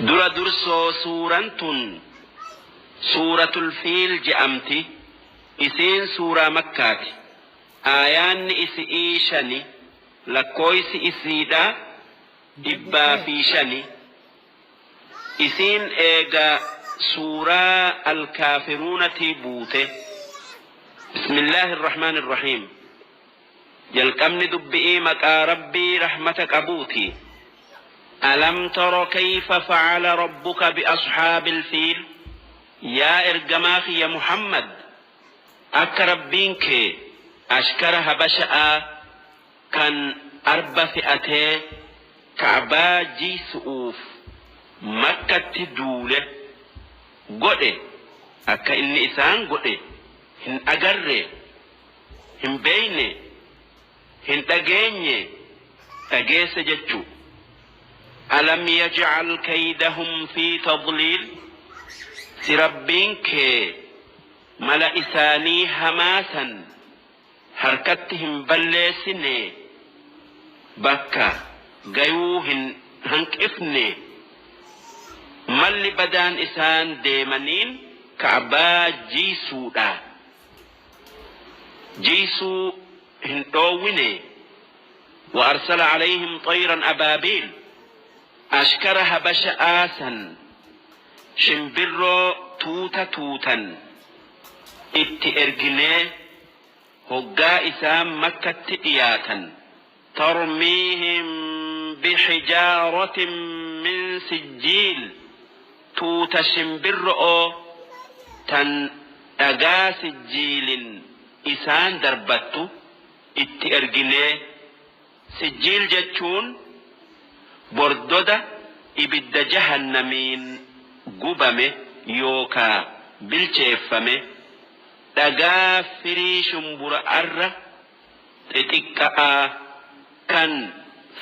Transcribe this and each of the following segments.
Dura dursoo suuraan tun suuratul fiil je'amti. Isiin suuraa Makkaati. Aayaanni isi'ii shani, lakkooysi isiidha 105. Isiin eega suuraa Alkaafiruunatii buute. Bismillaahi irrahmaani irrahiim. Jalqabni dubbi'ii maqaa Rabbii rahmata qabuuti. Alam tara kayfa fa'ala rabbuka bi ashaabil fiil? Yaa ergamaa kiyya Muhammad, akka Rabbiin kee ashkara habasha'aa kan arba fe'atee ka'baa jiysu'uuf Makkatti duule godhe akka inni isaan godhe hin agarree? Hin beeyne, hin dhageenye, dhageesse jechu. Alam yaj'al kaydahum fii tadliil, si Rabbiin kee mala isaanii hamaa san harkatti hin balleessinee, bakka gayuu hin hanqifnee? Malli badaan isaan deemaniin ka'baa jiysuudhaa. Jiysuu hin dhoowwinee? Wa arsala alayhim xayran abaabiil, ashkara habasha'aa san shimbirroo tuuta tuutan itti erginee hoggaa isaan Makkatti dhiyaatan. Tarmiihim bihijaaratin min sijjiil, tuuta shimbirro'oo tan dhagaa sijjiilin isaan darbattu itti erginee, sijjiil jechuun bordoda ibidda jahannamiin gubame yookaa bilcheeffame, dhagaa firii shumbura'arra xixiqqa'aa, kan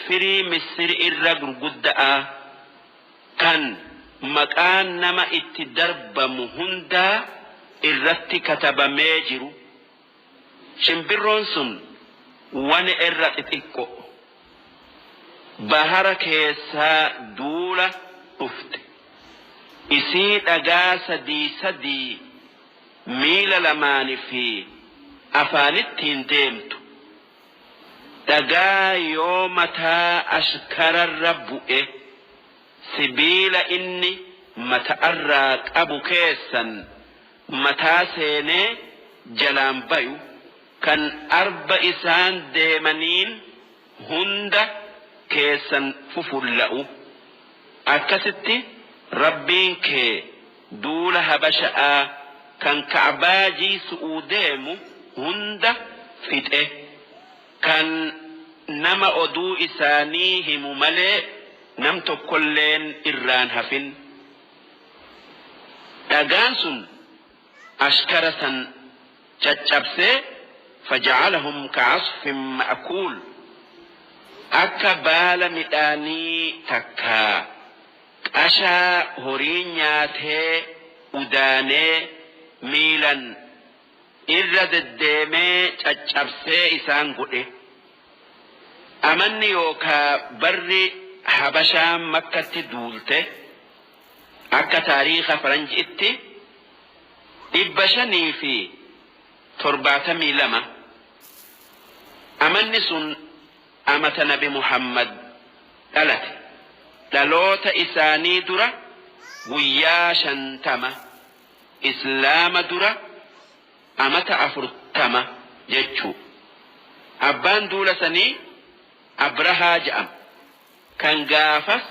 firii missiri'irra gurgudda'aa, kan maqaan nama itti darbamu hundaa irratti katabamee jiru, shimbirroon sun wane'erra xixiqqo'o, bahara keessaa duula dhufte, isii dhagaa sadii sadii miila lamaanifii afaanittiin deemtu, dhagaa yoo mataa ashkararra bu'e sibiila inni mata'arraa qabu keessan mataa seenee jalaan bayu, kan arba isaan deemaniin hunda keessan fufulla'u, akkasitti Rabbiin kee duula habasha'aa kan ka'baa jiysu'uu deemu hunda fixe, kan nama oduu isaanii himu malee nam tokkolleen irraan hafin. Dhagaan sun ashkara san caccabsee faja'alahum ka'asfin ma'kuul akka baala midhaanii takkaa qashaa horiin nyaatee udaanee miilan irra deddeemee caccabsee isaan godhe. Amanni yookaa barri Habashaan Makkatti duulte akka taariikha faranji'itti 572. Amanni sun amata nabi Muhammad dhalate. Dhaloota isaanii dura guyyaa 50, islaama dura amata 40 jechu. Abbaan duula sanii Abrahaa je'ama. Kan gaafas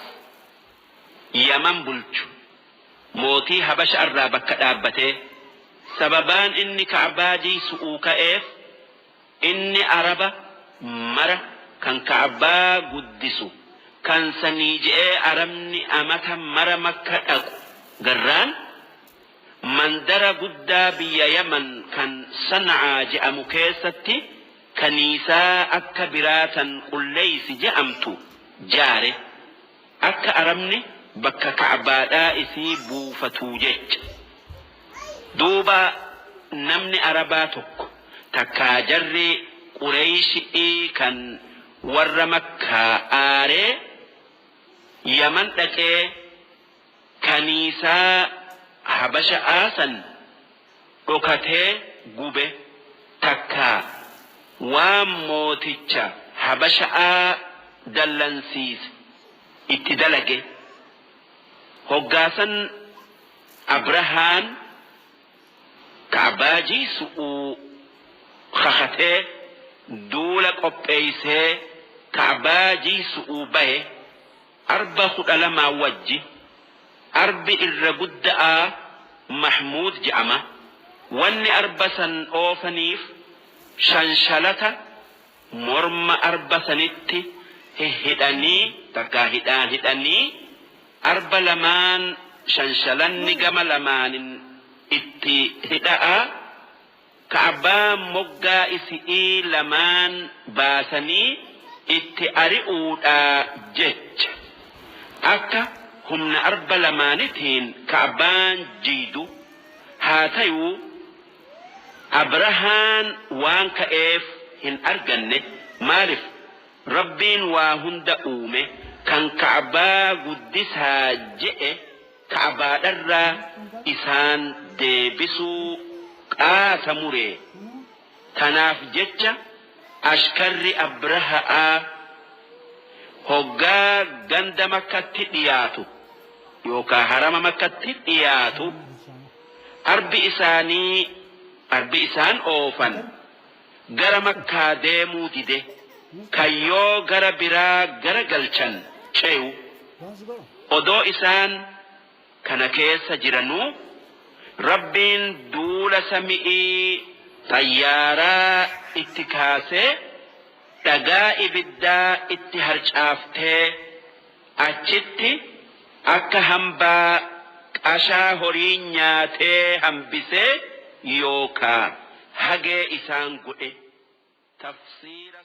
Yaman bulchu. Mootii habasha'arraa bakka dhaabbatee. Sababaan inni ka'baa jiysu'uu ka'eef, inni araba mara kan ka'baa guddisu, kan sanii je'ee arabni amata mara makka dhaqu garraan, mandara guddaa biyya yaman kan san'aa je'amu keessatti kaniisaa akka biraa tan qulleysi je'amtu jaare. Akka arabni bakka ka'baadhaa isii buufatuu jecha. Duuba namni arabaa tokko, takkaa jarri qureyshi'ii kan warra makkaa aaree yaman dhaqee. Kaniisaa Habasha'aa san dhokatee gube takkaa waan mooticha Habasha'aa dallansiise itti dalage. Hoggaasan Abrahaan Ka'baa jiysu'uu khakhatee duula qopheysee Ka'baa jiysu'uu baye arba 12 wajji. Arbi irra gudda'aa Mahmuud je'ama. Wanni arba san oofaniif shanshalata morma arba sanitti hihhidhanii takkaa hidhaan hidhanii arba lamaan shanshalanni gama lamaanin itti hidha'aa ka'baa moggaa isi'ii lamaan baasanii itti ari'uudhaa jecha akka humna arba lamaanitiin ka'baan jiydu haa tayuu Abrahaan waan ka'eef hin arganne maalif Rabbiin waa hunda uume kan ka'baa guddisaa je'e ka'baadharraa isaan deebisuu qaata muree tanaaf jecha ashkarri Abraha'aa hoggaa ganda makkatti dhiyaatu yookaa harama makkatti dhiyaatu arbi isaanii arbi isaan oofan gara makkaa deemuu dide kan yoo gara biraa gara galchan ceyu odoo isaan kana keessa jiranuu Rabbiin duula sami'ii xayyaaraa itti kaasee dhagaa ibiddaa itti harcaaftee achitti akka hambaa qashaa horiin nyaatee hambisee yookaa hagee isaan godhe. Tafsiira.